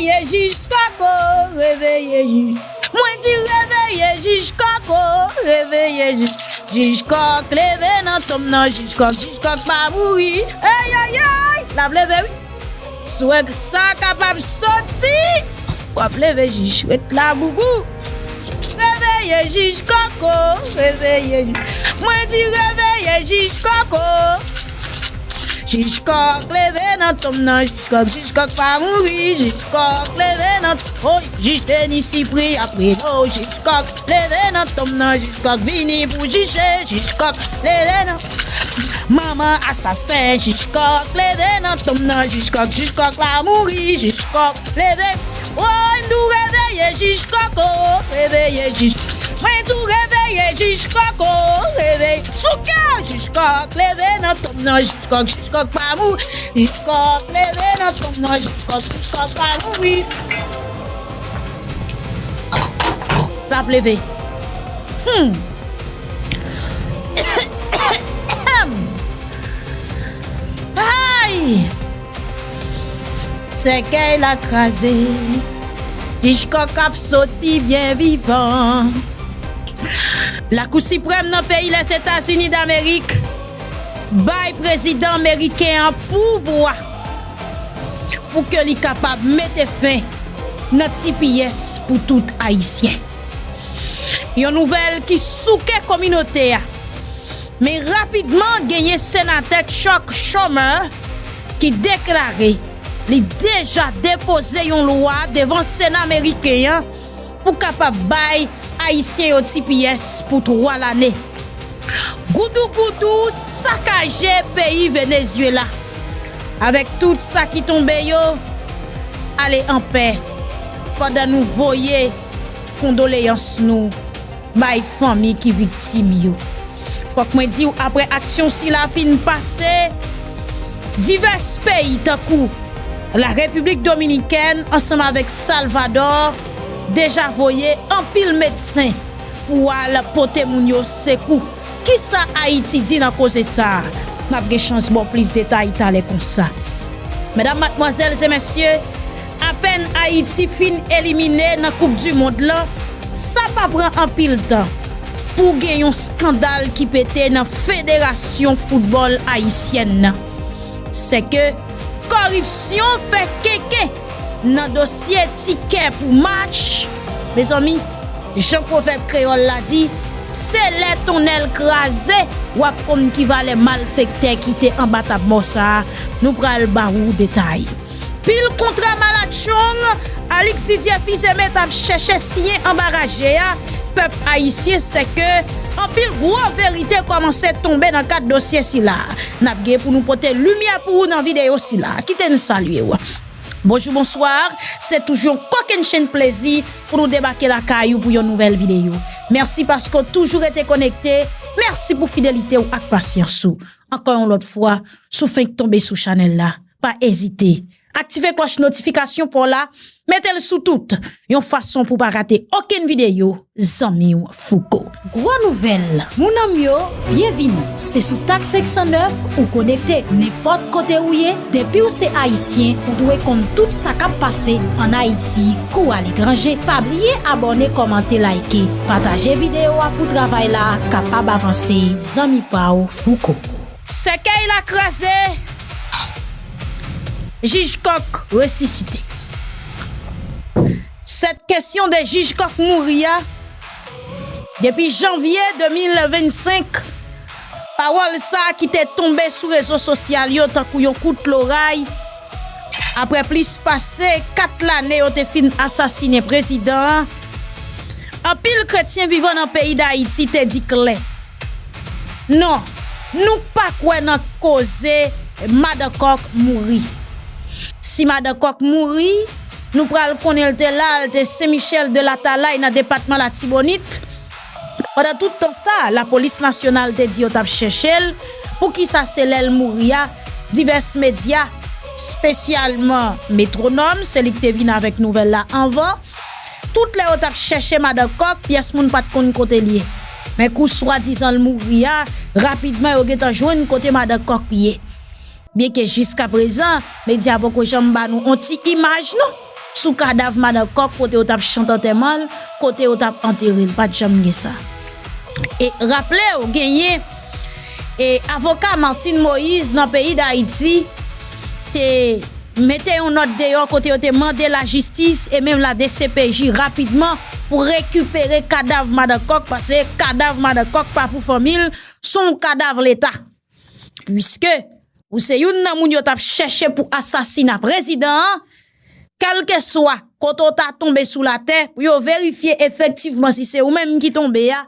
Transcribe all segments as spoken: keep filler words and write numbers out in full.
Reveye jij Kòk o, reveye jij. Mwen di reveye jij Kòk o, reveye jij. Jij Kòk leve nan tonm nan, jij Kòk, jij Kòk pa mouri. Ey, ey, ey, l ap leve wi. Si w wè sa kapab soti, w ap leve jij, ret la boubou. Reveye jij Kòk o, reveye jij. Mwen di reveye jij Kòk o. Jij Kòk leve nan tonm nan, jij Kòk, jij Kòk pa mouri, jij Kòk leve nan, oh, jij Denis Cyprien ap rele w, jij Kòk leve nan tonm nan, jij Kòk vini pou jije, jij Kòk leve nan. Manman asasen, jij Kòk leve nan tonm nan, jij Kòk, jij Kòk pa mouri, jij Kòk leve. Woy, m di w reveye jij Kòk o, reveye jij. Mwen di w reveye jij Kòk o, reveye. Souke jij Kòk leve nan tonm nan, jij Kòk, jij Kòk pa mouri, jij Kòk leve nan tonm nan, jij Kòk, jij Kòk pa mouri. L ap leve. Hmm. Ay! Sèkèy la kraze. Jij Kòk ap soti byen vivan. Lakou Siprèm nan peyi Lèzetazini Damerik bay prezidan meriken an pouvwa pou ke li kapab mete fen nan T P S pou tout Ayisyen. Yon nouvèl ki souke kominote a. Men rapidman, genyen senatè Chuck Schumer ki deklare li deja depoze yon lwa devan Sena meriken an pou kapab bay Ayisyen yo T P S pou twa lane. Goudougoudou sakaje peyi Venezuela. Avèk tout sa ki tonbe yo, ale anpè pandan nou voye kondoleyans nou bay fanmi ki viktim yo. Fòk mwen di w, apre aksyon sila fin pase, divès peyi tankou La Repiblik Dominikèn ansanm avèk Salvadò deja voye anpil medsen pou al pote moun yo sekou. Kisa Ayiti di nan koze sa a? N ap gen chans ba w plis detay talè konsa. Medam, madmwazèl e mesye, apèn Ayiti fin elimine nan Koup di Mond lan, sa pa pran anpil tan pou gen yon eskandal ki pete nan Federasyon Foutbòl Ayisyèn nan. Sèke koripsyon fè kenken nan dosye tikè pou match. Mezanmi, jan pwovèb kreyòl la di, se lè tonnè l kraze, w ap konn ki valè malfektè ki te anba tab mò sa a. Nou pral ba ou detay. Pil kontra malatchong, Alix Didier Fils-Aimé t ap chèche siyen anba raje a, pèp ayisyen, sèke anpil gwo verite kòmanse tonbe nan kad dosye sila. N ap gen pou nou pote limyè pou ou nan videyo sila. Kite n salye w. Bonjou, bonswa. Se toujou yon kokennchenn plezi pou nou debake lakay ou pou yon nouvèl videyo. Mèsi paske w toujou rete konekte. Mèsi pou fidelite w ak pasyans ou. Ankò yon lòt fwa, si w fenk tonbe sou chanèl la, pa ezite. Aktive klòch notifikasyon pa w la, mete l sou tout, yon fason pou w pa rate okenn videyo zanmi w Fouco. Gwo nouvèl, moun an m yo, byenvini. Se sou Tak senk san nèf ou konekte. Nenpòt kote ou ye, depi w se Ayisyen, ou dwe konn tout sa k ap pase ann Ayiti kou aletranje. Pa bliye abòne, kòmante, like, pataje videyo a pou travay la kapab avanse. Zanmi pa w Fouco. Sèkèy la kraze, jij Kòk resisite. Cette question de jij Kòk mouri a, depi janvye de mil vennsenk, pawòl sa a ki te tonbe sou rezo sosyal yo tankou yon kout loray, apre plis pase kat lane yo te fin asasinen prezidan an, anpil kretyen vivan nan peyi Dayiti te di klè, non, nou pa kwè nan koze Madan Kòk mouri. Si Madan Kòk mouri, nou pral konnen l te la, l te Sen Michèl de Latalay nan depatman Latibonit. Pandan tout tan sa, lapolis nasyonal te di yo t ap chèche l. Poukisa se lè l mouri a, divès medya, espesyalman Metwonòm, se li ki te vin avèk nouvèl la anvan, tout lè yo t ap chèche Madan Kòk, pyès moun pa t konn kote l ye. Men kou swadizan l mouri a, rapidman yo gentan jwenn kote Madan Kòk ye. Byenke jiskaprezan, medya poko janm ba nou on ti imaj non. sou kadav Madan Kòk kote yo t ap chante antèman l, kote yo t ap antere l. Pa t janm gen sa. E raple w, genyen e avoka Martine Moïse nan peyi Dayiti te mete yon nòt deyò kote yo te mande lajistis e menm la D C P J rapidman pou rekipere kadav Madan Kòk, paske kadav Madan Kòk pa pou fanmi l, se yon kadav Leta. Piske ou se youn nan moun yo t ap chèche pou asasina prezidan an, kèlkeswa kote w ta tonbe sou latè, pou yo verifye efektivman si se ou menm ki tonbe a,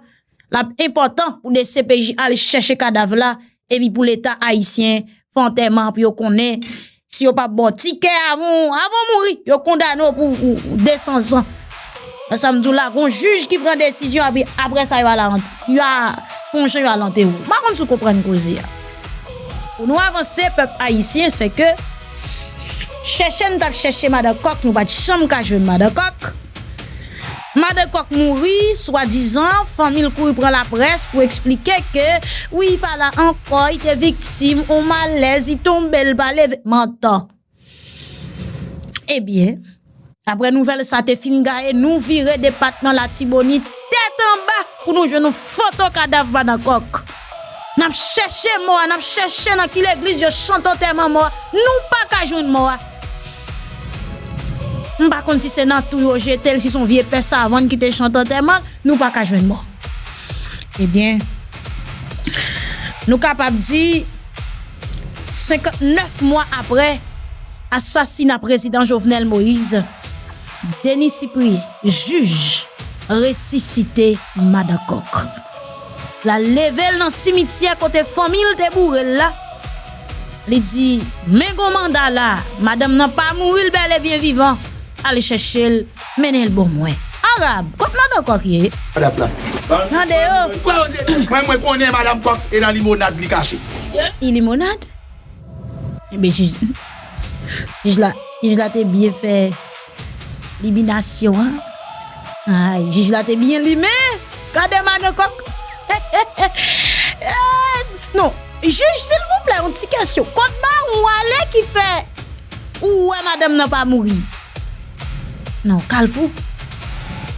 l ap enpòtan pou D C P J al chèche kadav la, epi pou Leta ayisyen fè antèman pou yo konnen si yo p ap ba w tikè avan, avan w mouri, yo kondane w pou, pou de san zan. Nan sa m di w la, gon jij ki pran desizyon, epi apre sa, yo al, yo a, gon jan yo al antere w. M pa konn si w konprann koze a. Pou nou avanse, pèp ayisyen, se ke chèche n t ap chèche Madan Kòk, nou pa t janm ka jwenn Madan Kòk. Madan Kòk mouri, swadizan, fanmi l kouri pran laprès pou eksplike ke, wi, li pa la ankò, li te viktim yon malèz, li tonbe, li pa leve. Manti. Ebyen, apre nouvèl sa te fin gaye, nou vire depatman Latibonit tèt anba pou nou jwenn yon foto kadav Madan Kòk. N ap chèche mò a, n ap chèche nan ki legliz yo chante antèman mò a. Nou pa ka jwenn mò a. M pa konn si se nan twou yo jete l, si se yon vye pè savann ki te chante antèman l, nou pa ka jwenn mò. Ebyen, nou kapab di, senkantnèf mwa apre asasina prezidan Jovenel Moïse, Denis Cyprien, jij, resisite Madan Kòk. L al leve l nan simityè kote fanmi l te boure l la. Li di, men gon manda la, madanm nan pa mouri, l bèl e byen vivan. Al chèche l, mennen l ban mwen. Arab, kot Madan Kòk ye? Madaf la. Nan deyò. Mwen, mwen konnen Madan Kòk e nan limonad li kache. Li limonad? Enben, jij, jij la, jij la te byen fè liminasyon an. Ay, jij la te byen limen. Gade Madan Kòk. Eh, non, jij, silvouplè, yon ti kesyon. Kot bawon ale ki fè ou wè madanm nan pa mouri? Non, Kalfou.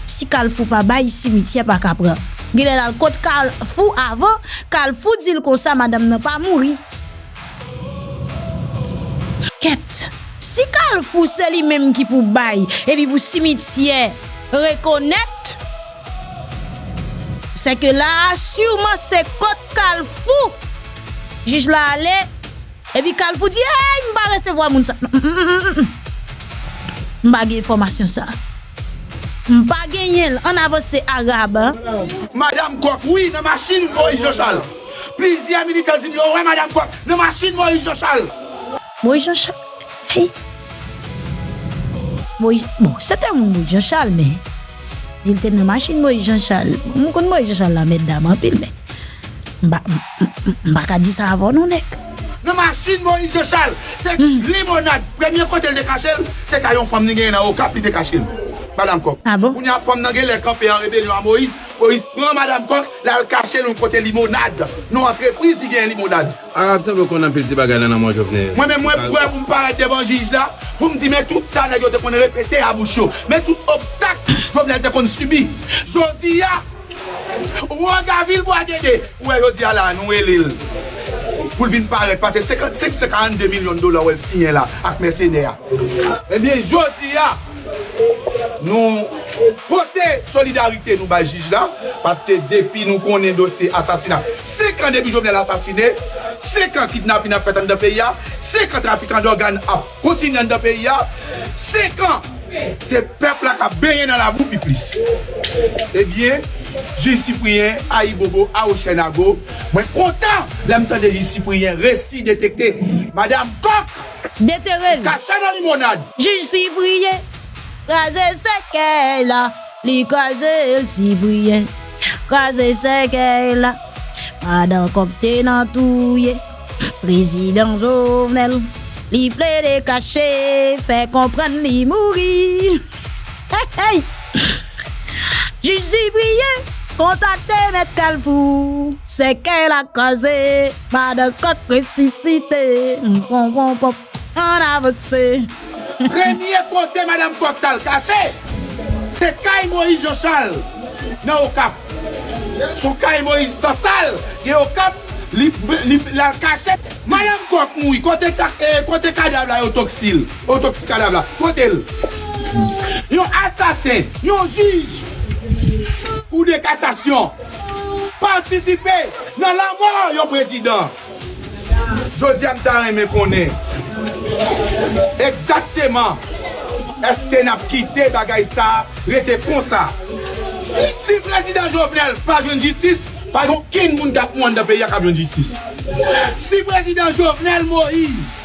Si Kalfou pa bay, simityè pa ka pran. Genlè l al kot Kalfou avan, Kalfou di l konsa madanm nan pa mouri. Kèt, si Kalfou se li menm ki pou bay, epi pou simityè rekonèt, se ke la a, siman se kot Kalfou jij la ale, epi Kalfou di, hey, m pa resevwa moun sa. M, m, m, m, m. M pa gen enfòmasyon sa. M pa genyen l. Ann avanse, Arab. Madanm Kòk, wi, nan machin Moïse Jean Charles. Plizyè militan di m yo wè Madanm Kòk nan machin Moïse Jean Charles. Moïse Jean Charles. Hey. Moïse, bon, se te moun Moïse Jean Charles, men di l te nan machin Moïse Jean Charles. M konn Moïse Jean Charles la mèt dam anpil, men m pa, m, m, m, m pa ka di sa avè w non, nèg. Nan machin Moïse Jean Charles, se limonad. Premye kote l te kache l, se kay yon fanm li genyen nan Okap, li te kache l. Madanm Kòk. Ah bon? Kounye a, fanm nan genlè kanpe an rebelyon a Moïse. Moïse pran Madanm Kòk, l al kache l yon kote limonad. Nan antrepriz li genyen limonad. Arab sanble w konn anpil ti bagay nan lanmò Jovenel. Mwen menm, mwen prè pou m parèt devan jij la, pou m di, men tout sa nèg yo te konn repete a bouch yo. Men tout obstak Jovenel te konn sibi. Jodi a, Wòga Vilbwa Gede, ou wè jodi a la, nou rele l pou l vin parèt, paske senkannsenk, se karannde milyon dola w wè l siyen la ak mèsenè a. Ebyen, jodi a, nou pote solidarite nou bay jij la, paske depi nou konnen dosye asasina, senk an depi Jovenel asasine, senk an kidnapin ap fèt anndan peyi a, senk an trafikan dògàn ap kontinye anndan peyi a, senk an se pèp la k ap benyen nan labou pi plis. Ebyen, jij Cyprien, ayibobo, awochènago, mwen kontan lè m tande jij Cyprien resi detekte Madanm Kòk. Detere l. Kache nan limonad. Jij Cyprien kraze sèkèy la. Li kraze l, Cyprien kraze sèkèy la. Madanm Kòk te nan touye prezidan Jovenel. Li plede kache, fè konprann li mouri. Hey, hey! Jij Cyprien kontakte mèt Kalfou. Sèkèy la kraze, Madanm Kòk resisite. Pon, pon, pon. Ann avanse. Premye kote Madanm Kòk t al kache, se kay Moyiz Jan Chal nan Okap. Se yon kay Moyiz sansal gen Okap, li, li, l al kache. Madanm Kòk mouri, kote, ta- eh, kote kadav la, otopsi l, otopsi kadav la, kote l? Yon asasen, yon jij Kou de Kasasyon patisipe nan lanmò yon prezidan. Jodi a, m ta renmen konnen egzakteman, èske n ap kite bagay sa a rete konsa? Si prezidan Jovenel pa jwenn jistis, pa gen okenn moun k ap mouri anndan peyi a k ap jwenn jistis. Si prezidan Jovenel Moïse,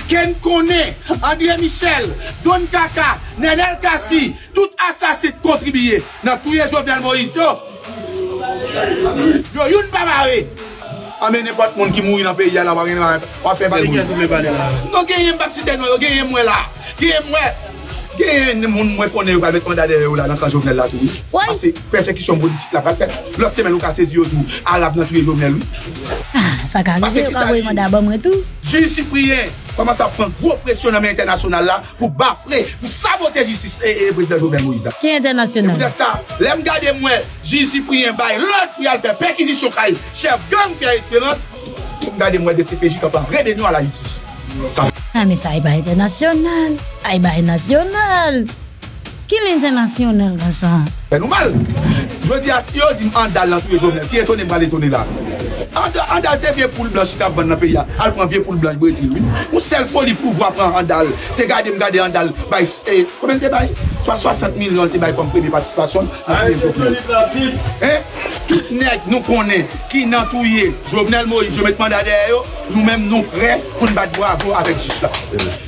ke n konnen, André Michel, Don Kaka, Nenel Cassy, tout asasen k kontribiye nan touye Jovenel Moïse yo, yo youn pa mare. Anben, nenpòt moun ki mouri nan peyi a la, w ap gen, w ap fè bagay Moïse. Nou genyen, m p ap site non yo, genyen mwen la. Genyen mwen. Genyen moun mwen konnen yo pral met manda dèyè yo la nan kan Jovenel la tou, wi. Paske pèsekisyon politik la pral fèt. Lòt semèn, ou ka sezi yo di w Arab nan touye Jovenel, wi. Ah, sa ka rive, yo ka voye manda ban mwen tou. Jij Cyprien kòmanse ap pran gwo presyon nan men entènasyonal la pou bafle, pou sabote jistis e, e prezidan Jovenel Moïse la. Ki entènasyonal? E poutèt sa, lè m gade m wè jij Cyprien bay lòd pou y al fè pèkizisyon kay chèf gang Pierre Espérance, m gade m wè D C P J kanpe an rebelyon a la jistis. Sa Ah, men sa e pa entènasyonal. Ay, bay nasyonal. Ki lentènasyonal, gason? Fè nou mal. Jodi a, si yo di m Andal nan touye Jovenel, ki etone m pral etone la? Andal, Andal se vye poul blanch ki t ap vann nan peyi a. Al pran vye poul blanch Brezil, wi. Yon sèl foli pouvwa pran Andal. Se gade m gade Andal bay, eh, konbyen l te bay? Swa swasant milyon l te bay kòm premye patisipasyon nan touye Jovenel. Hein? Tout nèg nou konnen ki nan touye Jovenel Moïse, yo met manda dèyè yo, nou menm nou prè pou n bat bravo avèk jij la.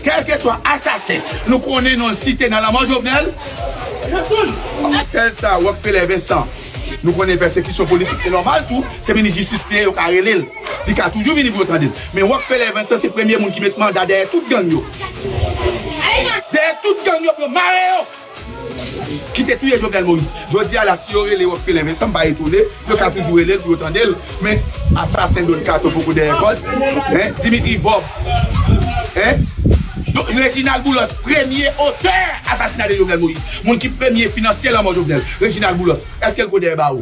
Kèlkeswa asasen nou konnen non l site nan lanmò Jovenel, sèl sa, Rockefeller Vincent, nou konnen pèsekisyon politik, e nòmal tou, se minis jistis li ye, yo ka rele l. Li ka toujou vini pou yo tande l. Men Rockefeller Vincent se premye moun ki met manda dèyè tout gang yo. Dèyè tout gang yo pou yo mare yo. Ki te touye Jovenel Moïse. Jodi a la, si yo rele Rockefeller Vincent, m pa etone, yo ka toujou rele l pou yo tande l. Men asasen Don Kato poko dèyè kò l. Hein? Dimitri Vorbe. Hein? Don, Reginald Boulos, premye otè asasina de Jovenel Moïse. Moun ki premye finanse lanmò Jovenel. Reginald Boulos. Èske l ko dèyè bawo?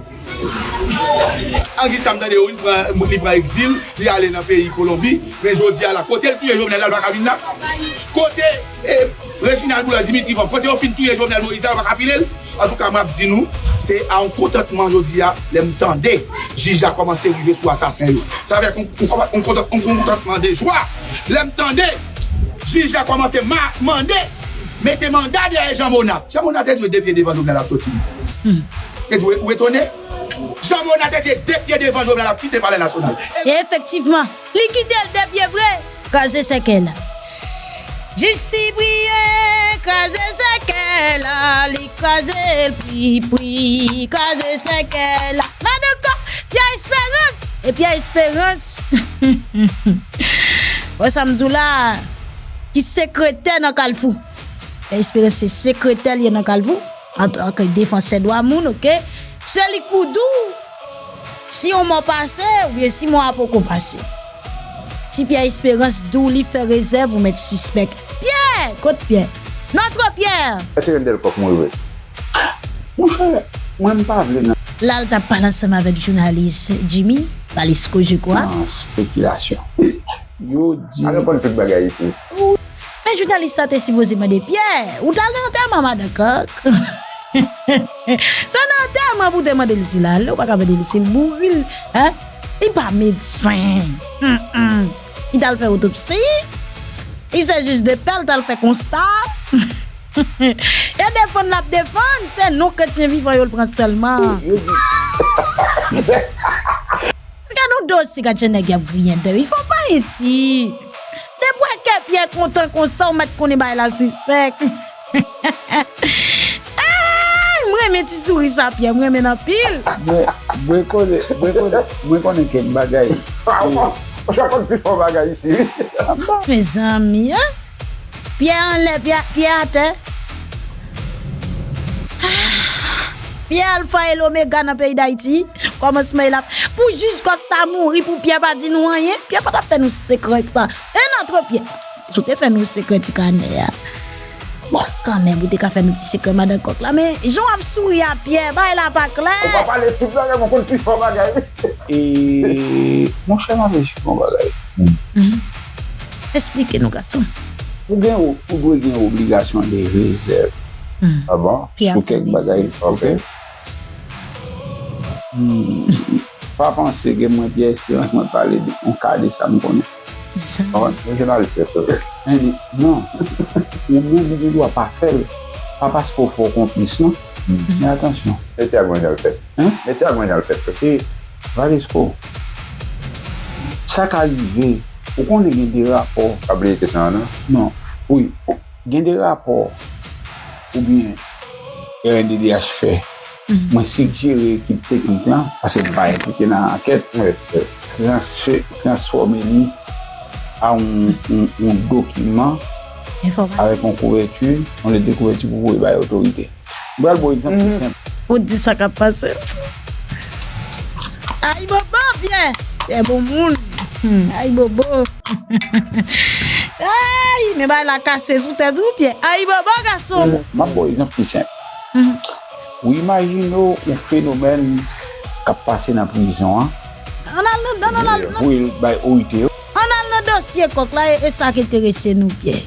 Anguissa, m tande, wi, li pran, li pran egzil, li ale nan peyi Kolonbi, men jodi a la, kote l touye Jovenel la, l pa ka vin la? Kote, eh, Reginald Boulos, Dimitri Vorbe, kote yo fin touye Jovenel Moïse la, yo pa ka pile l? Antouka, m ap di nou, se a yon kontantman jodi a, lè m tande jij la kòmanse rive sou asasen yo. Se avèk yon, yon, yon kontan- yon kontantman de jwa, lè m tande jij la kòmanse ma- mande, mete manda dèyè Jean Monat. Jean Monat te di w de pye devan Jovenel ap soti. Hmm. Te di w, ou etone? Jean Monat te di w de pye devan Jovenel ap kite Palè Nasyonal. E efektivman, li kite l de pye vre. Kraze sèkèy la. Jij Cyprien kraze sèkèy la, li kraze l pri pri, kraze sèkèy la. Madan Kòk, Pierre Espérance. E Pierre Espérance, wè sa m di w la, ki sekretè nan Kalfou. Pierre Espérance se sekretè l ye nan Kalfou, antanke defansè dwa moun, oke? Se li k pou di w si yon mò pase oubyen si mò a poko pase. Si Pierre Espérance di w li fè rezèv, ou mèt sispèk. Pierre! Kot Pierre? Notre Pierre! Èske Wendell Coq mouri vre? Monchè, mwen m pa vle nan. La, l t ap pale ansanm avèk jounalis Jimmy Palisco, je crois. Nan spekilasyon. Yo di. Alò konn tout bagay isit. Men jounalis la te sipoze mande Pierre, ou t al nan antèman Madan Kòk? Se nan antèman pou w te mande l si l ale, ou pa ka mande l si l mouri, hein? Li pa medsen. Mm, mm. Li t al fè otopsi. Li se jij de pè, l t al fè konsta. E defann l ap defann, se non kretyen vivan yo l pran sèlman. Yo di. Gad yon dosye, gad jan nèg y ap griyen de. Il faut pas ici. Depi w wè kè Pyè kontan konsa, ou mèt konnen bagay la sispèk. Ay, m renmen ti souri sa, Pyè, m renmen l anpil. Mwen, mwen konnen, mwen konnen, mwen konnen kèk bagay. Ou konn pi fò bagay isi, wi. Mezanmi, en? Pyè anlè, Pyè, Pyè atè. Pyè alfa e lomega nan peyi Dayiti. Kòmansman e lap. Pou jij Kòk ta mouri, pou Pyè pa di nou anyen, Pyè pa t ap fè nou sekrè sa. En antre Pyè. Si w te fè nou sekrè ti kanè a. kanmenm, ou te ka fè nou ti sekrè madan kòk la. Men, jan w ap souri a, Pyè, bagay la pa klè. Ou pa pale tout bagay, mwen konn pi fò bagay. E, monchè, m ap esplike yon bagay. Mhm. Esplike nou, gason. Ou gen, ou dwe gen obligasyon de rezèv. Mhm. Ah bon? Sou kèk bagay, ok. Hmm. Pa panse ke mwen, Pierre Espérance, mwen pale de yon ka de sa m konnen. Sa. Bon, yon jounalis, se vre. Men, non. Ou menm, ou gen dwa pa fè l. Pa paske w fè w konplis, non. Hmm. Men atansyon. Metye a gon jan l fèt. Hein? Metye a gon jan l fèt. E, Valesko, sa ka rive, ou konnen gen de rapò. Pa bliye kesyon an, non? Non. Wi. Gen de rapò oubyen R N D D H fè. Mhm. Mwen sigjere ekip teknik lan, paske m pa enplike nan ankèt, transfè-, transfòme li a yon, yon, yon dokiman avèk yon kouvèti, yon lèt de kouvèti pou voye bay otorite. M pral ba w egzanp ki senp. Ou di sa k ap pase. Ayibobo, Pyè! Pyè bon moun. Hmm, ayibobo. Ay, men bagay la kase sou tèt ou, Pyè. Ayibobo, gason. M ap ba w egzanp ki senp. Mhm. Ou imajine w yon fenomèn k ap pase nan prizon an. Ann al nan, ann al nan. Voye l bay otorite yo. Ann al nan dosye kòk la, e, e sa k enterese nou, Pyè.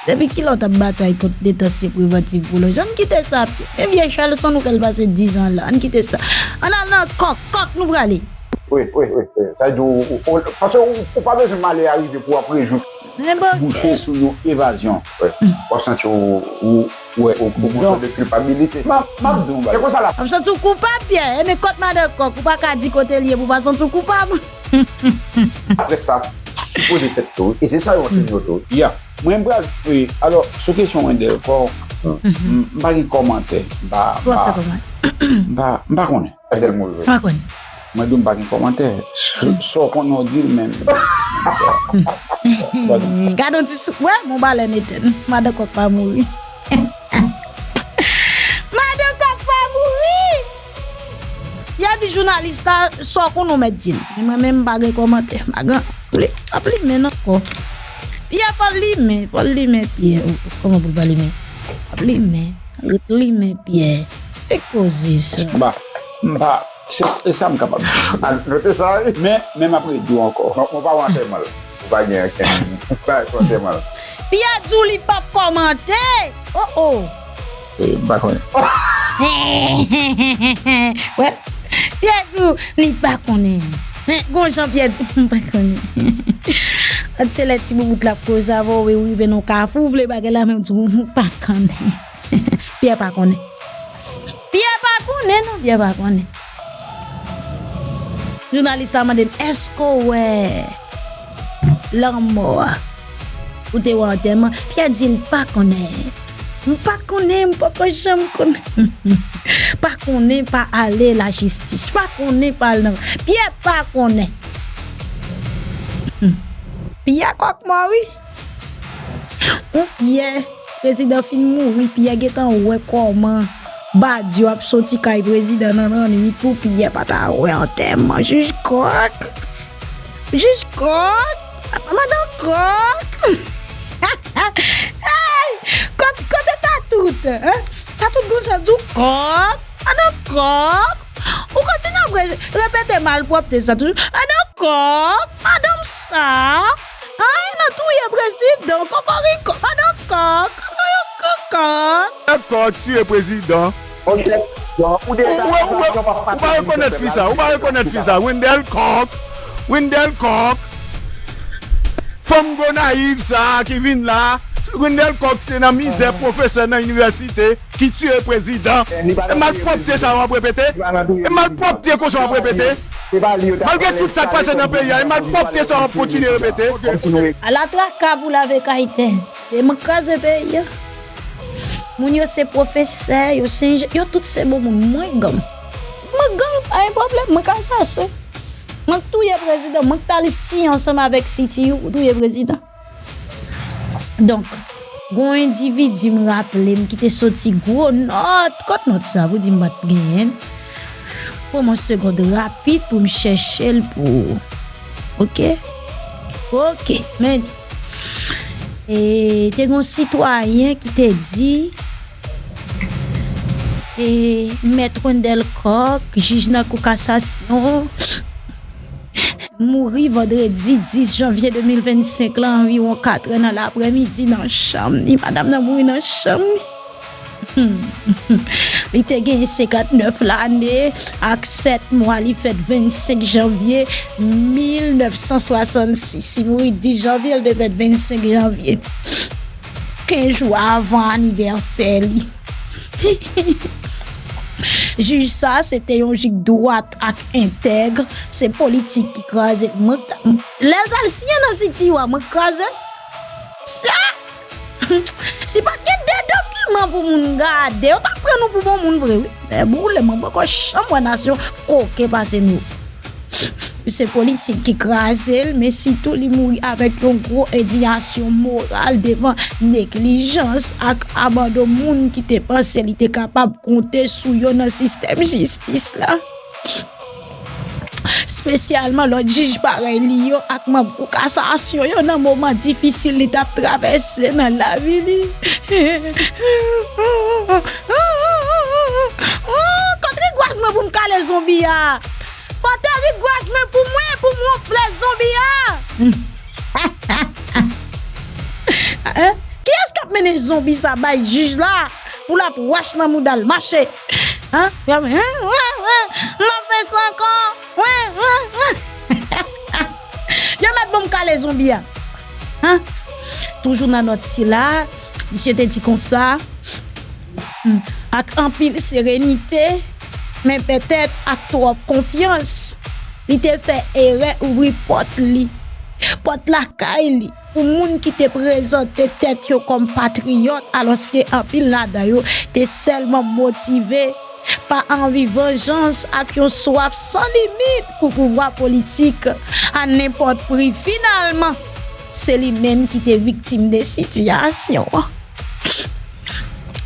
Depi kilè w t ap batay kont detansyon prevantiv pou lòj? Ann kite sa, Pyè. Men vye Chalson nou fè l pase diz an la. Ann kite sa. Ann al nan kòk, kòk nou prale. Wi, wi, wi, wi. Sa di ou, ou, ou, paske ou, ou pa bezwen malè a rive pou w ap rejwi bouche sou yon evazyon. Wi. W ap santi ou, ou, ou, ou, ou, ou sens de kilpabilite. M ap, m ap di w yon bagay. Se konsa la. W ap santi w koupab, Pyè. E men kòt madan kòk, ou pa ka di kote l ye pou w pa santi w koupab. Apre sa, sipoze fèt tou, wi. E se sa yo anseye yo tou, wi. Ya. Mwen, m pral, wi, alò, sou kesyon Wendell Coq, m, m pa gen kòmantè. M pa, m pa, m pa, m pa konnen. Èske l mouri vre? M pa konnen. Mwen di w m pa gen kòmantè. S-, sa w konnen w di l menm. Gade yon ti sou, wè, bon balèn etèn. Madan kòk pa mouri. Madan kòk pa mouri! Pyè di jounalis la, sa w konnen w mèt di l. Men mwen menm m pa gen kòmantè. M pa gen, li ap limen ankò. Pyè fò l limen, fò l limen Pyè. Kòman pou l pa limen? Ap limen, ret limen Pyè. E koze sa. M pa, m pa, se, e sa m kapab di. A, note sa, wi. Men, men m ap redi w ankò. Mwen, mwen pa wè antèman l. Ou pa gen ankenn bagay sou antèman l. Pyè di w li p ap kòmante. Oh, oh. E, m pa konnen. Wè, Pyè di w li pa konnen. Men, gon jan Pyè di, m pa konnen. An, se lè ti boubout la ap koze avè w, e w rive nan kafou, w vle bagay la, men w di w, m pa konnen. Pyè pa konnen. Pyè pa konnen, non, Pyè pa konnen. Jounalis la mande m, èske w wè lanmò a? Ou te wè antèman? Pyè di l pa konnen. M pa konnen, m poko janm konnen. Pa konnen, pa ale lajistis. Pa konnen, pa al nan. Pyè pa konnen. Pyè kòk mò, wi. Ou Pyè, prezidan fin mouri, Pyè gentan wè kòman Badio ap soti kay prezidan nan lannwit pou Pyè pa ta wè antèman jij Kòk. Jij Kòk, madan Kòk. Hey, kot-, kote Tatout, hein? Tatout gon jan di w Kòk, madan Kòk. Ou kontinye ap re-, repete malpwòpte sa toujou. Madan Kòk, madanm sa. Ay, nan touye prezidan, kokoriko, madan Kòk, kokoriko, Kòk. Kòk tiye prezidan. Ou, ou, ou, ou pa rekonèt fi sa, ou pa rekonèt fi sa. Wendell Coq, Wendell Coq. Fanm Gonayiv sa a ki vin la, Wendell Coq se nan mizè pwofesè nan inivèsite ki tiye prezidan. E malpwòpte sa w ap repete? E malpwòpte konsa w ap repete? Malgre tout sa k pase nan peyi a, e malpwòpte sa w ap kontinye repete? Ala traka pou lave kay tè. E mwen kraze peyi a. Moun yo se pwofesè, yo se enje-, yo tout se bon moun. Mwen gang. Mwen gang, pa gen pwoblèm, mwen ka sase. Mwen k touye prezidan, mwen k t al siyen ansanm avèk C T U pou touye prezidan. Donk, gon endividi m raple m ki te soti gwo nòt. Kot nòt sa pou di m pa t genyen l? Pran m yon segond rapid pou m chèche l pou ou. Oke? Oke, men li. E te gon sitwayen ki te di, E Mèt Wendell Coq, jij nan Kou Kasasyon, mouri vandredi dis janvye de mil vennsenk la, anviwon katrè nan laprèmidi, nan chanm li. Madanm nan mouri nan chanm li. Hmm. Li te gen senkantnèf lane ak sèt mwa. Li fèt vennsenk janvye mil nèf san swasannsis. Li mouri dis janvye, li te fèt vennsenk janvye, kenz jou avan anivèsè li. Jij sa, se te yon jij dwat ak entèg. Se politik ki kraze l. Mwen, lè l t al siyen nan City a, mwen k kraze l. Sa, si pa t gen de dokiman pou moun gade, yo t ap pran nou pou bon moun vre, wi. Men boule, mwen poko janm wè nasyon koken pase nou. Se politik ki kraze l, men sitou li mouri avèk yon gwo endiyasyon moral devan neglijans ak abandon moun ki te panse li te kapab konte sou yo nan sistèm jistis la. Espesyalman lòt jij parèy li yo ak manm Kou Kasasyon yo nan moman difisil li t ap travèse nan lavi li. Kot rigwaz mwen pou m kale zonbi a? Pote rigwaz mwen pou mwen pou m wonfle zonbi a. Kiyès k ap mennen zonbi sa bay jij la pou l ap wach nan mouda l? Mache! Hein? Hein? Hein? Hein? Hein? M ap fè sa ankò. Hein? Hein? Hein? Yo mèt ban m kale zonbi a. Hein? Toujou nan nòt sila, misye te di konsa, hmm, ak anpil serenite, men petèt ak twòp konfyans, li te fè erè ouvri pòt li, pòt lakay li, pou moun ki te prezante tèt yo kòm patriyòt, alòske anpil ladan yo te sèlman motive pa anvi vanjans ak yon swaf san limit pou pouvwa politik a nenpòt pri. Finalman, se li menm ki te viktim de sitiyasyon an.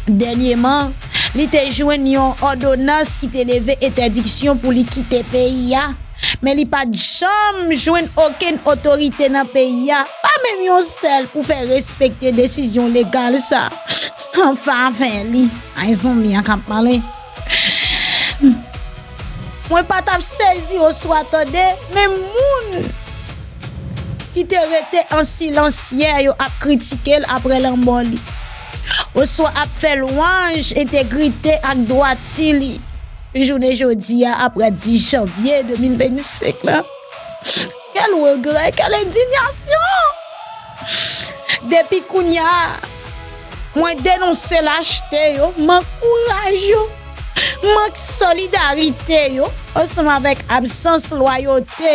Dènyèman, li te jwenn yon òdonans ki te leve entèdiksyon pou li kite peyi a, men li pa t janm jwenn okenn otorite nan peyi a, pa menm yon sèl pou fè respekte desizyon legal sa. Anfen, anfen, li, ay zonbi an k ap pale. Mwen pa t ap sezi oswa tande, men moun ki te rete an silans yè yo ap kritike l apre lanmò li, oswa ap fè lwanj entegrite ak dwati li. Jounen jodi a, apre dis janvye de mil vennsenk la, kèl regrè, kèl endiyasyon! Depi kounye a, mwen denonse lachte yo, mank kouraj yo, mank solidarite yo, ansanm avèk absans lwayote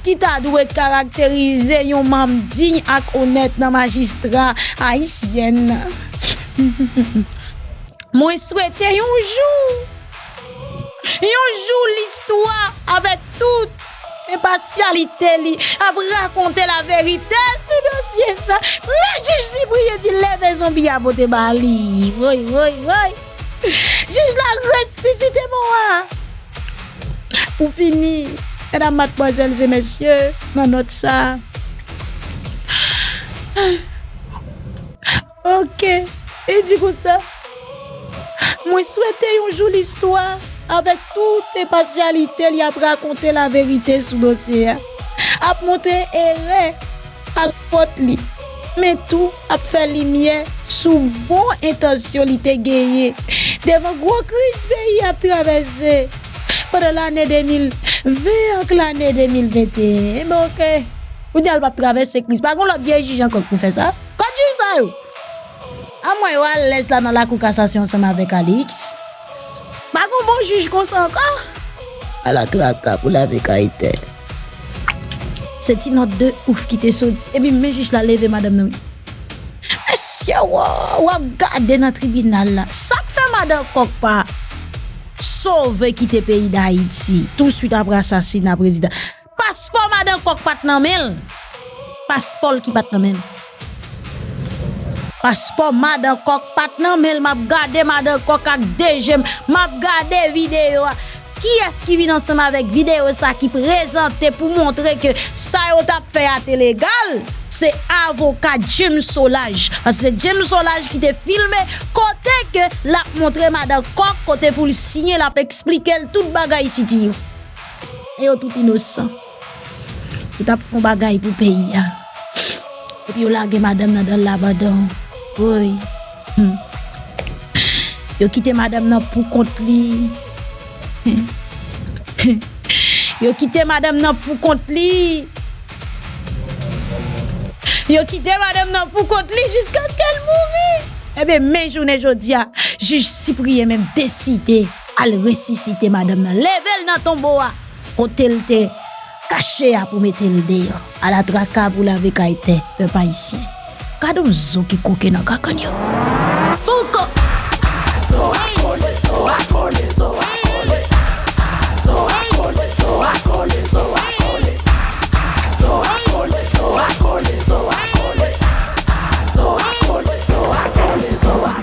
ki ta dwe karakterize yon manm diy ak onèt nan majistra ayisyèn nan. Mwen swete yon jou, yon jou listwa avèk tout enpasyalite li ap rakonte laverite sou dosye sa. Men jij Cyprien di leve zonbi a pote ba li. Woy, woy, woy. Jij la resisite mò a. Pou fini, medam, madmwazèl e mesye, nan nòt sa, oke, li di konsa, mwen swete yon jou listwa, avèk tout enpasyalite li, ap rakonte laverite sou dosye a, ap montre erè ak fòt li, men tou ap fè limyè sou bon entansyon li te genyen devan gwo kriz peyi a ap travèse pandan lane de mil ven ak lane de mil venteyen. Enben, oke. Kounye a l p ap travèse kriz. Pa gen lòt vye jij ankò k pou fè sa. Kot jij sa yo? Amwey, yo alèz la nan lakou kasasyon ansanm avèk Alix. Pa gen bon jij konsa ankò. Ala traka pou lavi kayitè. Se ti nòt de ouf ki te soti. Epi men jij la leve madanm nan. Mesye, w, w ap gade nan tribinal la. Sa k fè madan Kòk pa sove kite peyi Dayiti touswit apre asasina prezidan? Paspò madan Kòk pa t nan men l. Paspò l ki pa t nan men l. Paspò madan Kòk pa t nan men l. M ap gade madan Kòk ak de je m. M ap gade videyo a. Kiyès ki vin ansanm avèk videyo sa ki prezante pou montre ke sa yo t ap fè a te legal? Se avoka James Solages. Paske se James Solages ki te filme kote ke l ap montre madan Kòk kote pou l siyen, l ap eksplike l tout bagay City yo. E yo tout inosan. Yo t ap fè yon bagay pou peyi a. Epi yo lage madanm nan dan labandon. Woy. Hmm. Yo kite madanm nan pou kont li. Yo kite madanm nan pou kont li. Yo kite madanm nan pou kont li jiskaske l mouri. Ebyen, men jounen jodi a, jij Cyprien menm deside al resisite madanm nan, leve l nan tonbo a, kote l te kache a pou mete l deyò. Ala traka pou lave kay tè, pèp ayisyen. Gade yon zo ki koke nan gagann yo. Fouco!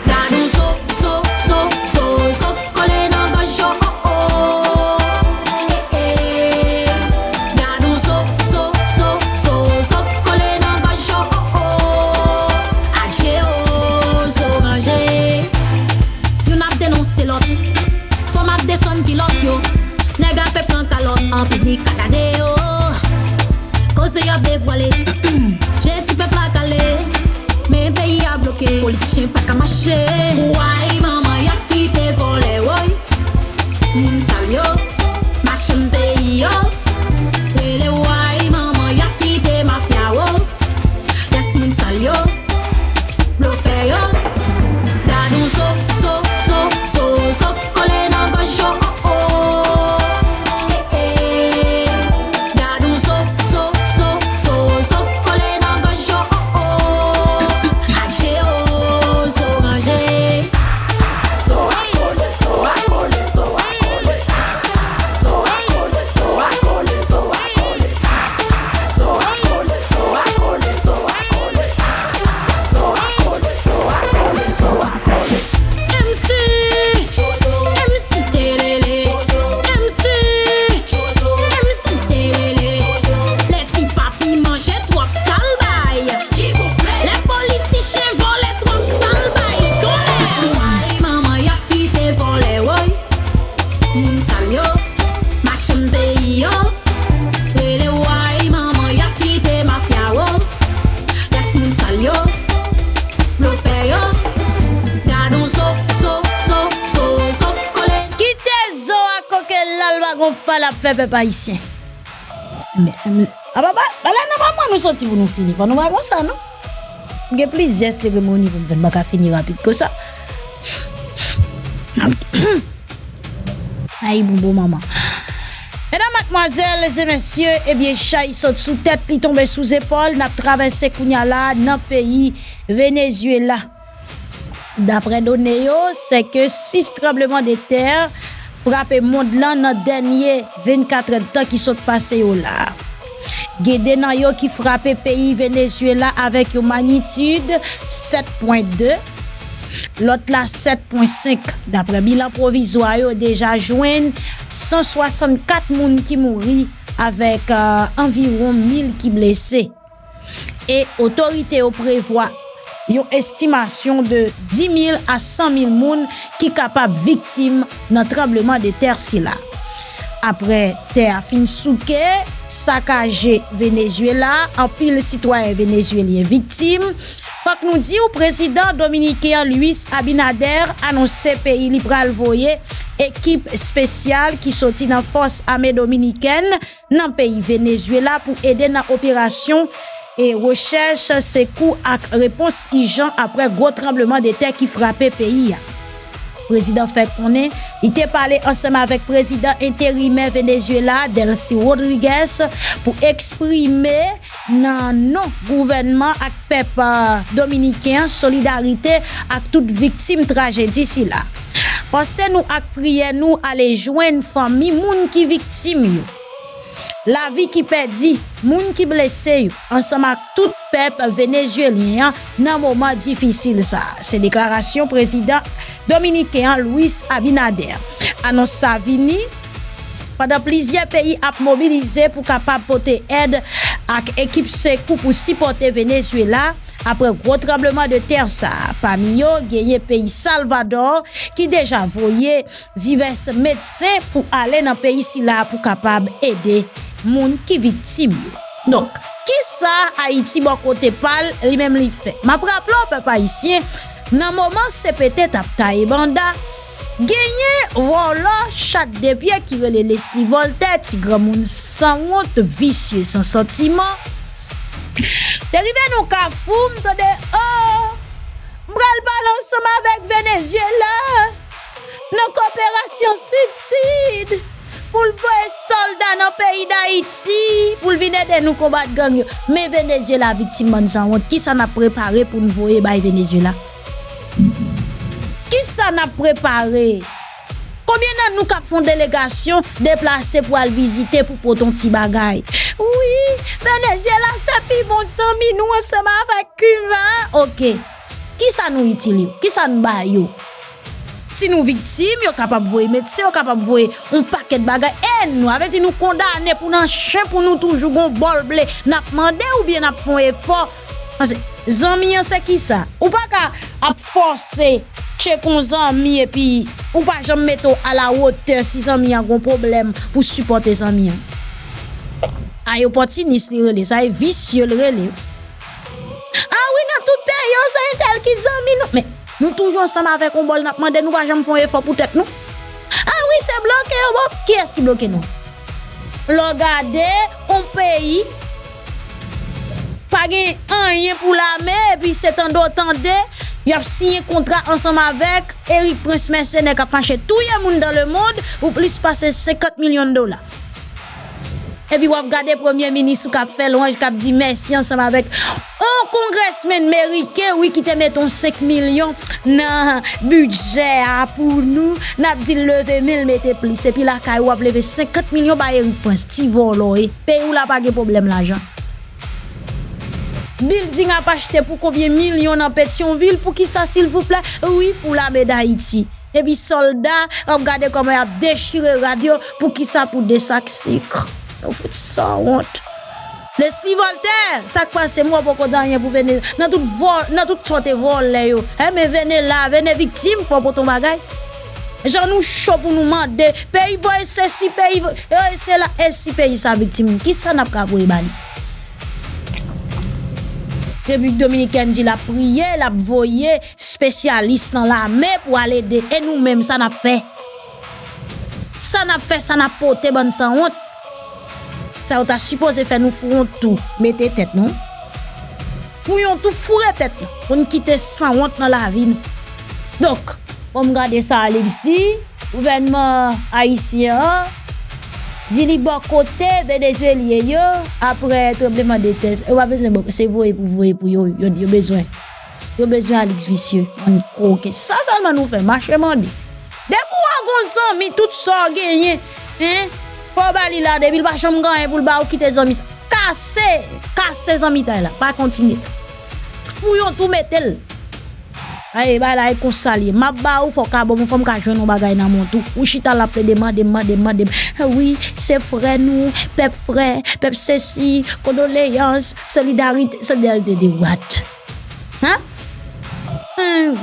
Gad on zo, zo, zo, zo, zo kole nan gòj yo, oh, oh. Eh, eh. Gad on zo, zo, zo, zo, zo kole nan gòj yo, oh, oh. Aje, oh, zo ranje. Youn ap denonse lòt. Fanm ap desann kilòt yo. Nèg ap pran kalòt an piblik, ka gade yo. Koze y ap devwale. Je ti pèp la kale. Men peyi a bloke. Politichen pa ka mache. Way manman y ap kite vòlè, woy. Moun sal yo, machann peyi yo. Rele way manman y ap kite mafya, wo. Yes, moun sal yo, blofè yo. Gad on zo, zo, zo, zo, zo kole nan gòj yo, oh, oh. Eh, eh. Gad on zo, zo, zo, zo, zo kole nan gòj yo, oh, oh. Aje, oh, zo ranje. M C, M C telele, M C, M C telele. Lè ti papi manje twòp sal bay. Lè politichen vòlè twòp sal bay. Tonè! Way manman y ap kite vòlè, woy. Moun sal yo, machann peyi yo. Rele way manman y ap kite mafya, wo. Yes, moun sal yo, blofè yo. Gad on zo, zo, zo, zo, zo kole. Kite zo a koke l al pa gon pa l ap fè pèp ayisyen. Men, men, a pa, pa, pa la nan pa mwen nou soti pou nou fini. Fò nou pa konsa, non? M gen plizyè seremoni pou m fè, m pa ka fini rapid konsa. Ay, bonbon manman. Medam, madmwazèl e mesye, ebyen, chay sot sou tèt, li tonbe sou zepòl. N ap travèse kounya la nan peyi Venezuela. Daprè done yo, se ke sis tranbleman de tè frape mond lan nan dènye vennkat èdtan ki sot pase yo la. Gen de nan yo ki frape peyi Venezuela avèk yon manyitid sèt pwen de, lòt la sèt pwen senk. Daprè bilan pwovizwa yo, deja jwenn san swasannkat moun ki mouri avèk, euh, anviwon mil ki blese. E otorite yo prevwa yon estimasyon de dis mil a san mil moun ki kapab viktim nan tranbleman de tè sila. Aprè tè a fin souke, sakaje Venezuela, anpil sitwayen venezuelyen viktim. Fòk nou di w, prezidan dominiken an, Luis Abinader, anonse peyi li pral voye ekip espesyal ki soti nan fòs ame dominikèn nan peyi Venezuela pou ede nan operasyon e rechèch, sekou ak repons ijan aprè gwo tranbleman de tè ki frape peyi a. Prezidan fè konnen li te pale ansanm avèk prezidan enterimè Venezuela, Delcy Rodriguez, pou eksprime nan non gouvènman ak pèp, euh, dominiken an solidarite ak tout viktim trajedi sila. Panse nou ak priyè nou ale jwenn fanmi moun ki viktim yo. Lavi ki pèdi, moun ki blese yo, ansanm ak tout pèp venezuelyen an nan moman difisil sa a. Se deklarasyon prezidan dominiken an, Luis Abinader. Anons sa vini Pandan plizyè peyi ap mobilize pou kapab pote èd ak ekip sekou pou sipòte Venezuela, apre gwo tranbleman de tè sa a, pami yo genyen peyi Salvadò ki deja voye divès medsen pou ale nan peyi sila pou kapab ede moun ki viktim yo. Donk, kisa Ayiti bò kote pa l, li menm li fè? M ap raple w, pèp ayisyen, nan moman C P T t ap taye banda, genyen vòlò chat de pye ki rele Leslie Voltaire, ti granmoun sanwont, visye, san santiman. Te rive nan kafou, m tande, oh, m pral pale ansanm avèk Venezuela nan koperasyon Sid-Sid pou l voye sòlda nan peyi Dayiti pou l vin ede nou konbat gang yo. Men Venezuela viktim bann sanwont. Kisa n ap prepare pou n voye bay Venezuela? Kisa n ap prepare? Konbyen nan nou k ap fè yon delegasyon deplase pou al vizite pou pote yon ti bagay? Wi, Venezuela se pi bon zanmi nou ansanm avèk Kiba. Oke. Kisa nou itil yo? Kisa n ba yo? Si nou viktim, yo kapab voye medsen, yo kapab voye yon pakèt bagay. E nou, sa vle di nou kondane pou nan chen pou nou toujou gon bòl ble n ap mande oubyen n ap fè yon efò. Paske zanmi an se kisa? Ou pa ka ap fòse tcheke yon zanmi epi ou pa janm mete w alawotè si zanmi an gon pwoblèm pou sipòte zanmi an. Ay opòtinis li rele, sa e visye l rele. Ah wi, nan tout peyi yo, se entèl ki zanmi nou. Men, nou toujou ansanm avèk yon bòl n ap mande, nou pa janm fè yon efò pou tèt nou. Ah wi, se bloke yo, bon, kiyès ki bloke nou? Lè w gade, yon peyi pa gen anyen pou lame, epi se tande w tande, y ap siyen kontra ansanm avèk Erik Prince mèsenè k ap mache touye moun dans le monde pou plis pase senkant milyon dola. Epi w ap gade premye minis ou k ap fè lwanj, k ap di mèsi ansanm avèk yon kongrèsmenn meriken, wi, ki te mete yon senk milyon nan bidjè a pou nou. N ap di l leve men l mete plis. Epi lakay ou w ap leve senkant milyon bay Erik Prince, ti vòlò e. Peyi w la pa gen pwoblèm lajan. Bilding ap achte pou konbyen milyon nan Petyonvil? Poukisa, silvouplè? Wi, pou lame Dayiti. Epi sòlda, w ap gade kòman y ap dechire rad yo. Poukisa? Pou de sak sik. Nou fout sanwont. Leslie Voltaire, sa k pase? M wè w poko di anyen pou Vene, nan tout vò, nan tout sa w te vòlè yo. Enben, Vene la, Vene viktim, fò w pote yon bagay. Jan nou cho pou nou mande, peyi voye sesi, peyi voye sela, e si peyi sa viktim, kisa n ap ka voye ba li? Repiblik Dominikèn di l ap priye, l ap voye espesyalis nan lame pou al ede. E nou menm, sa n ap fè? Sa n ap fè, sa n ap pote, bann sanwont? Sa yo ta sipoze fè nou fou yon tou, mete tèt nou. Fou yon tou, foure tèt nou, pou n kite sanwont nan lavi nou. Donk, bon, m gade sa Alex di, gouvènman ayisyen an di li bò kote venezuelyen yo apre tranbleman de tè. Yo pa bezwen bò, se voye pou voye pou yo, yo, yo bezwen. Yo bezwen Alex Visye, bann koken. Sa sèlman nou fè, mache mande. Depi w wè gon zanmi, tout sa w genyen, en, fò w ba li la, depi l pa janm gen anyen pou l ba ou, kite zanmi sa. Kase, kase zanmitay la, pa kontinye. Pou yon tou mete l. Ay, bagay la e konsa l ye. M ap ba ou, fò w ka ban m, fò m ka jwenn yon bagay nan men w tou. Ou chita la plede mande m, mande m, mande m. Wi, se frè nou, pèp frè, pèp sesi, kondoleyans, solidarite, solidarite de what? Hein?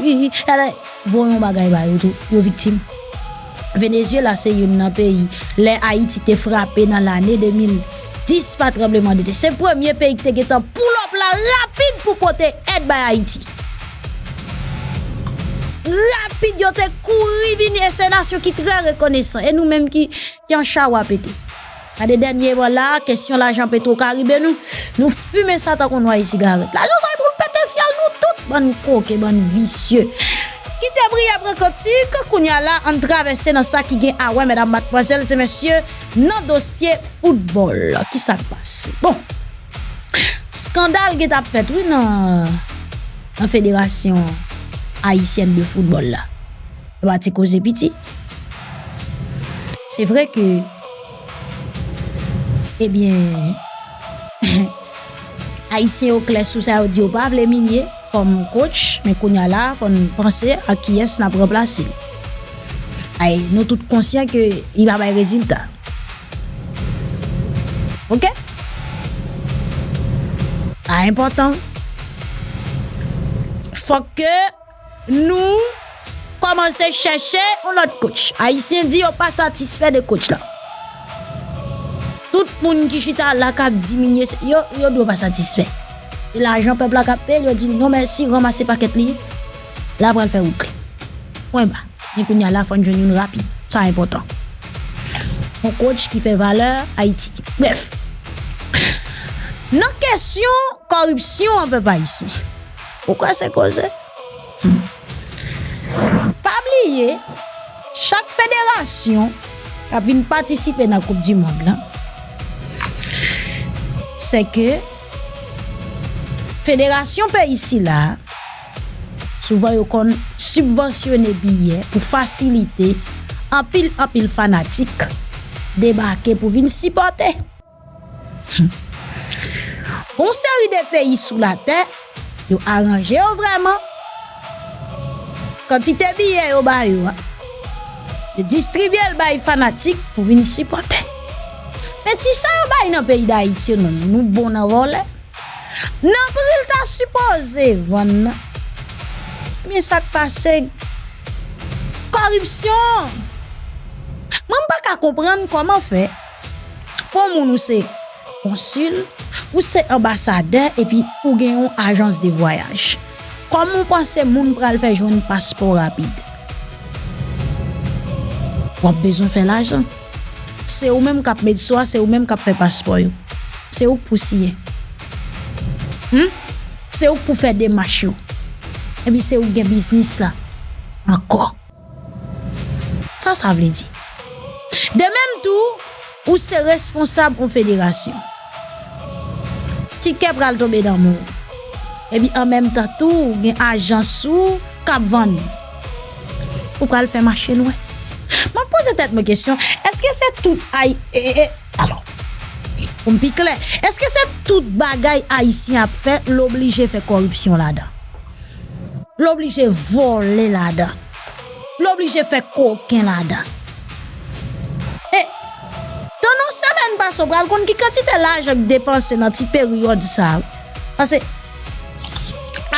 Wi, ala, voye yon bagay ba yo tou, yo viktim. Venezuela se youn nan peyi, lè Ayiti te frape nan lane de mil dis pa tranbleman de tè. Se premye peyi ki te gentan pull up la rapid pou pote èd bay Ayiti. Rapid, yo te kouri vini, e se nasyon ki trè rekonesan. E nou menm ki, ki an chawa pete. Gade dènye bò la, kesyon lajan Petwokaribe nou, nou fimen sa tankou nway sigarèt. Lajan sa e pou l pete fyèl nou tout, bann koken, bann visye. Kite priyè pran kantik, kounye a la, ann travèse nan sa ki gen a wè, medam, madmwazèl e mesye, nan dosye foutbòl. Kisa k pase? Bon, skandal gentan ap fèt, wi, nan, nan Federasyon Ayisyèn de Foutbòl la. Yo pa ti koze piti. Se vre ke, ebyen, Ayisyen yo klè sou sa, yo di yo pa vle Meunier kòm coach, men kounye a la, fò n panse a kiyès n ap ranplase l. Ay, nou tout konsyan ke li pa bay rezilta. Ok? Sa enpòtan. Fòk ke nou kòmanse chèche yon lòt coach. Ayisyen di yo pa satisfè de coach la. Tout moun ki chita la k ap diminye, yo, yo di yo pa satisfè. E lajan pèp la k ap peye l, yo di non mèsi, ranmase pakèt li, la pral fè wout li. Pwen ba. Men kounye a la, fò n jwenn youn rapid. Sa enpòtan. Yon coach ki fè valè Ayiti. Brèf. Nan kesyon kòripsyon an, pèp ayisyen, ou kwè se koze? Hmm. Pa bliye, chak federasyon k ap vin patisipe nan Koup di Mond lan, se ke federasyon peyi sila a, souvan yo konn sibvansyone biyè pou fasilite anpil, anpil fanatik debake pou vin sipòte. Yon seri de peyi sou latè, yo aranje yo vrèman. Kantite biyè yo ba yo a, yo distribye l bay fanatik pou vin sipòte. Men ti sa yo bay nan peyi Dayiti yo, non, nou bon nan vòlè. Nan pri l ta sipoze vann nan. Men sa k pase? Kòripsyon! Mwen, m pa ka konprann kòman fè pou yon moun ou se konsil, ou se anbasadè, epi ou gen yon ajans de vwayaj. Kòman w panse moun pral fè jwenn paspò rapid? W ap bezwen fè lajan. Se ou menm k ap met so a, se ou menm k ap fè paspò yo. Se ou k pou siyen. Hmm? Se ou k pou fè demach yo. Epi se ou k gen biznis la ankò. Sa sa vle di? De menm tou, ou se responsab yon federasyon. Tikè pral tonbe nan men w. Epi an menm tan tou, gen ajans ou k ap vann. Ou pral fè mache nwè. M ap poze tèt mwen kesyon, èske se tout ay-, e, e, e, alò, pou m pi klè, èske se tout bagay Ayisyen ap fè, l oblije fè kòripsyon ladan? L oblije vòlè ladan. L oblije fè koken ladan. E, tan nan semèn pase, w pral konn ki kantite lajan k depanse nan ti peryòd sa a. Paske,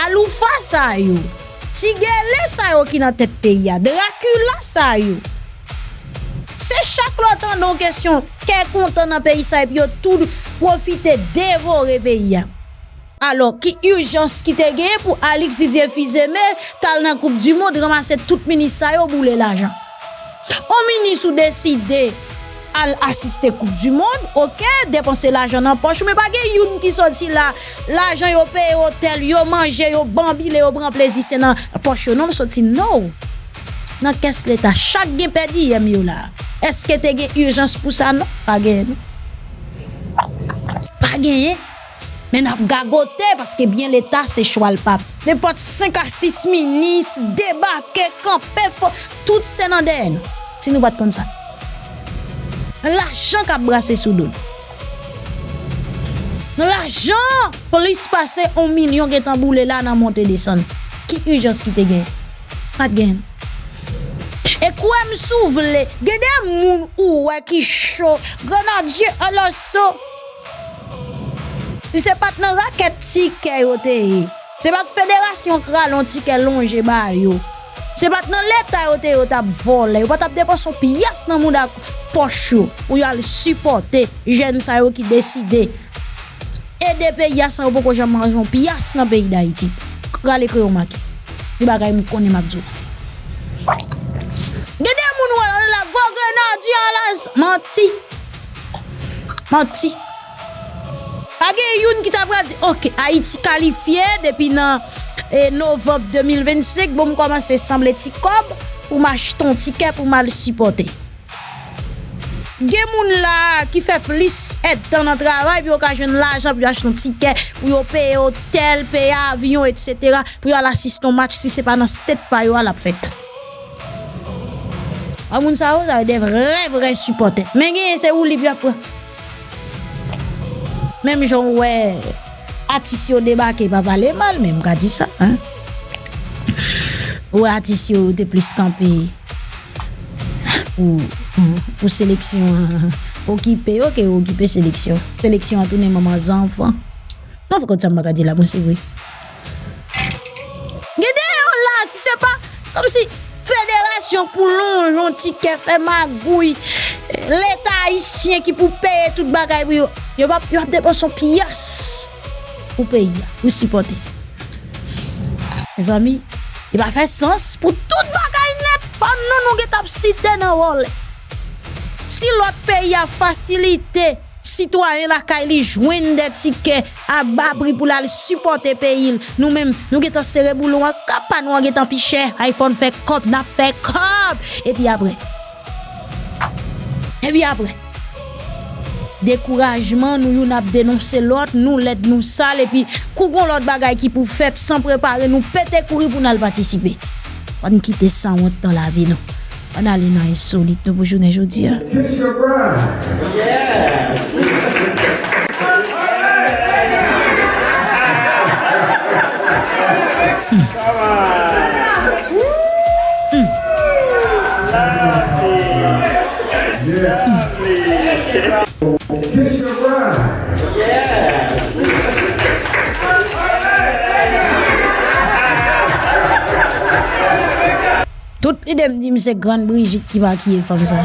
aloufa sa yo, ti gele sa yo ki nan tèt peyi a, Drakila sa yo, se chak lè w tande yon kesyon kè kontan nan peyi sa, epi yo tou pwofite devore peyi a. Alò, ki ijans ki te genyen pou Alix Didier Fils-Aimé t al nan Koup di Mond, ranmase tout minis sa yo, boule lajan? On minis ou deside al asiste Koup di Mond, oke, depanse lajan nan pòch ou, men pa gen youn ki soti la, lajan yo peye otèl, yo manje, yo banbile, yo pran plezi, se nan pòch yo non l soti, no. Nan kès Leta, chak gen pè diyèm yo la. Èske te gen ijans pou sa? Non, pa genyen, non. Pa genyen. Men n ap gagote, paske byen Leta se chwal pap. Nenpòt senk a sis minis debake, kanpe, fò, tout se nan dèyè nou. Si nou pa t konn sa. Lajan k ap brase sou do nou. Lajan plis pase yon milyon gentan boule la nan monte desann. Ki ijans ki te gen? Pa t gen. E kwè m si w vle, gen de moun ou wè ki cho, Grenadye Alaso. Se pa t nan rakèt tikè yo te ye. Se pa t federasyon k rale yon tikè lonje ba yo. Se pa t nan Leta yo te ye, yo t ap vòlè. Yo pa t ap depanse yon pyès nan mouda pòch yo pou yo al sipòte jèn sa yo ki deside ede peyi a san yo poko janm manje yon pyès nan peyi Dayiti. Rale kreyon make. Se bagay m konnen m ap di w. Gen de moun ou wè la, la, gwo Grenadye Alaso. Manti. Manti. Pa gen youn ki ta pral di, oke, Ayiti kalifye depi nan, e, novanm de mil vennsenk, bon, m kòmanse sanble ti kòb pou m achte yon tikè pou m al sipòte. Gen moun la ki fè plis èdtan nan travay pou yo ka jwenn lajan pou yo achte yon tikè, pou yo peye otèl, peye avyon, etsetera, pou yo al asiste yon match, si se pa nan state pa yo a l ap fèt. A moun sa yo, sa yo de vrè, vrè sipòtè. Men genyen se woulib y ap pran. Menm jan w wè atis yo debake, pa pale mal, men m ka di sa, en. Ou wè atis yo te plis kanpe pou, pou seleksyon an, Okipe yo ke yo okipe seleksyon. Seleksyon an tounen manman zanfan. Non, fè konn sa m pa ka di la, mwen, se vre. Gen de yo la, si se pa kòmsi federasyon pou lonje yon ti kè, fè magouy, Leta ayisyen ki pou peye tout bagay pou yo, yo p ap, yo p ap depanse yon pyès pou peyi a, pou sipòte. Mezanmi, li pa fè sans pou tout bagay nèt, pa nou, nou gentan ap site nan wòl. Si lòt peyi a fasilite sitwayen lakay li jwenn de tikè a ba pri pou l al sipòte peyi l, nou menm, nou gentan sere boulon an, kòb pa nou an gentan pi chè, iPhone fè kòb, n ap fè kòb. Epi apre, epi apre, dekourajman, nou youn ap denonse lòt, nou lèd, nou sal, epi kou gon lòt bagay ki pou fèt san prepare, nou pete kouri pou n al patisipe. Ann kite sanwont nan lavi nou. Ann ale nan ensolit nou pou jounen jodi a. Fisher Prime. Fisher Prime. Tout lide m di m se Grann Brijit ki makiye fanm sa.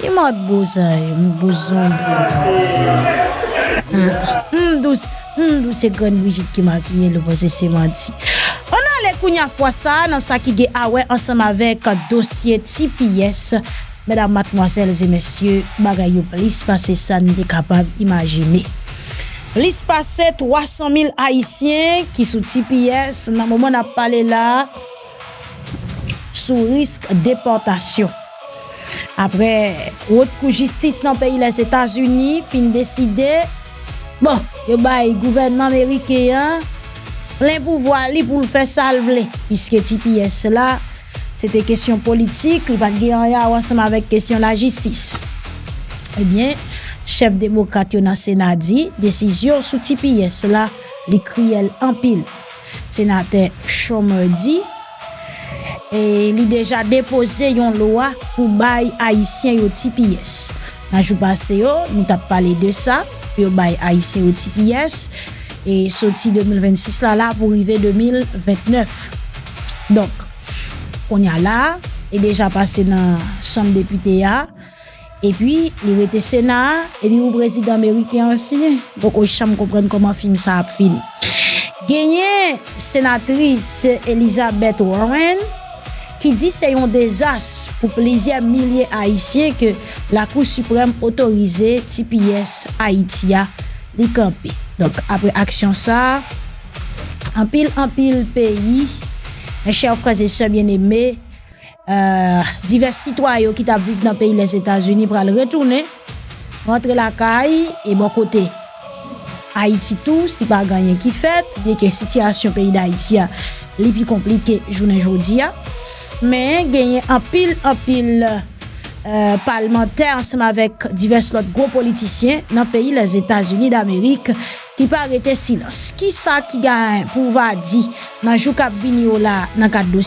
Ki mòd bo sa ye, m bo zonbi. M dous, m dous se Grann Brijit ki makiye l, ou panse se manti. Ann ale kounye a fwa sa a nan sa ki gen a wè ansanm avèk dosye T P S. Medam, madmwazèl e mesye, bagay yo plis pase sa n te kapab imajine. Plis pase twa san mil Ayisyen ki sou T P S nan moman n ap pale la a, sou risk depòtasyon. Apre Wot Kou Jistis nan peyi Lèzetazini fin deside, bon, yo bay gouvènman ameriken an plen pouvwa li pou l fè sa l vle, piske T P S la, se te kesyon politik, li pa t gen anyen a wè ansanm avèk kesyon lajistis. Ebyen, chèf demokrat yo nan Sena di desizyon sou T P S la, li kriyèl anpil. Senatè Schumer di, e, li deja depoze yon lwa pou bay Ayisyen yo T P S. Nan jou pase yo, nou t ap pale de sa, pou yo bay Ayisyen yo T P S, e soti de mil vennsis la, la pou rive de mil vennèf. Donk, kounye a la, li deja pase nan Chanm Depite a, epi li rete Sena a, epi pou prezidan ameriken an siyen. Poko janm konprann kòman fim sa ap fini. Genyen senatris Elizabeth Warren ki di se yon dezas pou plizyè milye Ayisyen ke Lakou Siprèm otorize T P S Ayiti a li kanpe. Donk, apre aksyon sa a, anpil, anpil peyi, mes chers frères et sœurs bien-aimés, euh, divès sitwayen yo ki t ap viv nan peyi Lèzetazini pral retounen, rantre lakay, e bò kote Ayiti tou, si pa gen anyen ki fèt, byenke sitiyasyon peyi Dayiti a, li pi konplike jounen jodi a. Men genyen anpil, anpil, euh, palmantè ansanm avèk divès lòt gwo politisyen nan peyi Lèzetazini Damerik ki pa rete silans. Kisa ki gen pou va di nan jou k ap vini yo la nan kad dosye